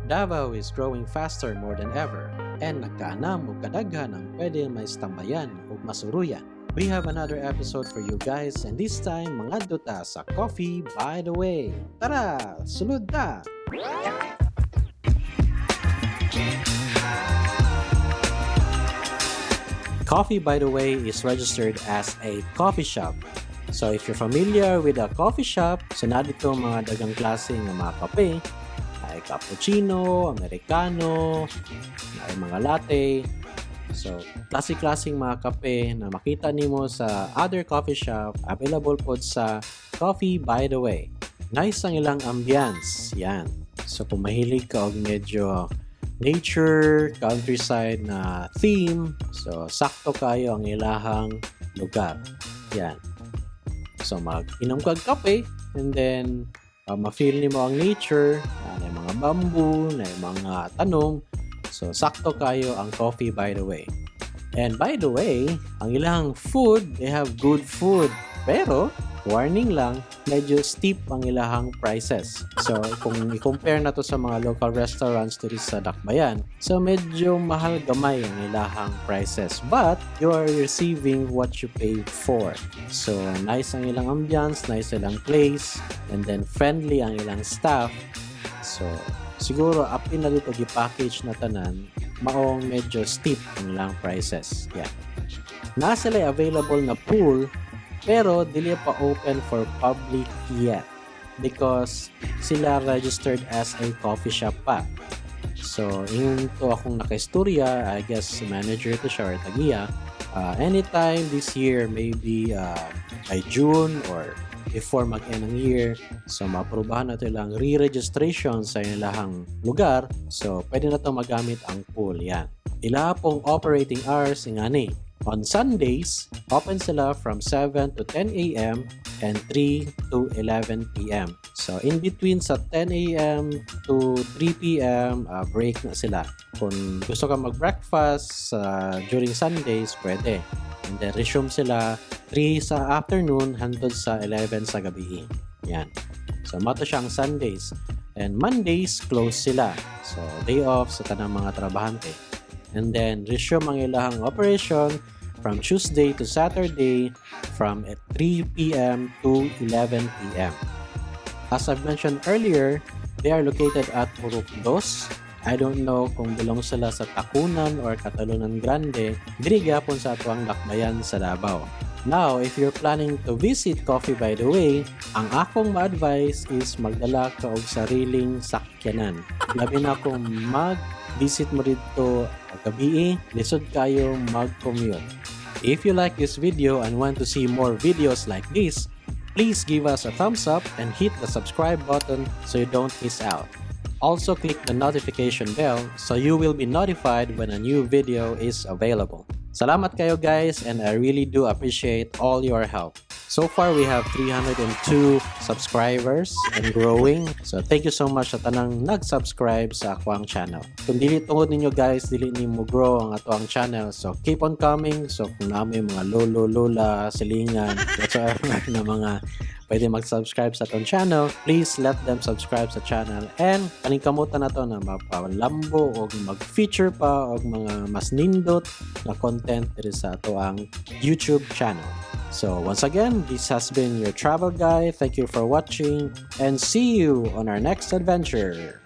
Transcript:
Davao is growing faster more than ever and nagkaanam og kadaghan ang pwede maistambayan ug masuruyan. We have another episode for you guys, and this time mangadto ta sa Coffee by the Way. Tara, sulod ta! Coffee by the Way is registered as a coffee shop. So if you're familiar with a coffee shop, so naa didto mga daghang klase nga mga kape, ay cappuccino, americano, ay mga latte. So, klase-klaseng mga kape na makita nimo sa other coffee shop, available pod sa Coffee by the Way. Nice ang ilang ambience. Yan. So, kung mahilig ka og medyo nature, countryside na theme, so sakto kayo ang ilahang lugar. Yan. So, mag-inom kag kape and then ma-feel nimo ang nature, na mga bamboo, na mga tanom. So, sakto kayo ang Coffee by the Way. And by the way, ang ilang food, they have good food. Pero, warning lang, medyo steep ang ilahang prices. So, kung i-compare na to sa mga local restaurants diri sa Dakbayan, so medyo mahal gamay ang ilahang prices. But, you are receiving what you paid for. So, nice ang ilang ambience, nice ilang place, and then friendly ang ilang staff. So, siguro apil na didto gi-package na tanan, maong medyo steep ang ilang prices. Yeah. Naa sila available na pool pero dili pa open for public yet because sila registered as a coffee shop pa. So, ingon to akong nakaistorya, I guess manager to siya or tagiya, anytime this year, maybe by June or before mag-end ang year, so maaprubahan na to ilang re-registration sa ilahang lugar, so pwede na to magamit ang pool. Yan. Ila pong operating hours ingani. On Sundays, open sila from 7 to 10 a.m. and 3 to 11 p.m. So, in between sa 10 a.m. to 3 p.m., break na sila. Kung gusto ka mag-breakfast during Sundays, pwede. And then, resume sila 3 sa afternoon hangtod sa 11 sa gabi. Yan. So, mao to siyang Sundays. And Mondays, close sila. So, day off sa tanang mga trabahante. And then, resume ang ilahang operation from Tuesday to Saturday from 3 p.m. to 11 p.m. As I've mentioned earlier, they are located at Purok Dos. I don't know kung belong sila sa Tacunan or Catalunan Grande, diri gyapon sa atuang Dakbayan sa Davao. Now, if you're planning to visit Coffee by the Way, ang akong ma-advise is magdala ka og sariling sakyanan. Labi na kung mag-visit mo didto gabi, lisod kayo mag-commute. If you like this video and want to see more videos like this, please give us a thumbs up and hit the subscribe button so you don't miss out. Also, click the notification bell so you will be notified when a new video is available. Salamat kayo, guys, and I really do appreciate all your help. So far we have 302 subscribers and growing. So thank you so much sa tanang nag-subscribe sa akoang channel. Kung dili tungod ninyo, guys, dili ni mo grow ang atoang channel. So keep on coming. So kung naa moy mga lolo, lola, silingan, whatsoever na mga pwede mag-subscribe sa atong channel, please let them subscribe sa channel and paningkamutan nato na mapalambo o mag-feature pa og mga mas nindot na content diri sa atoang YouTube channel. So once again, this has been your travel guy. Thank you for watching and see you on our next adventure.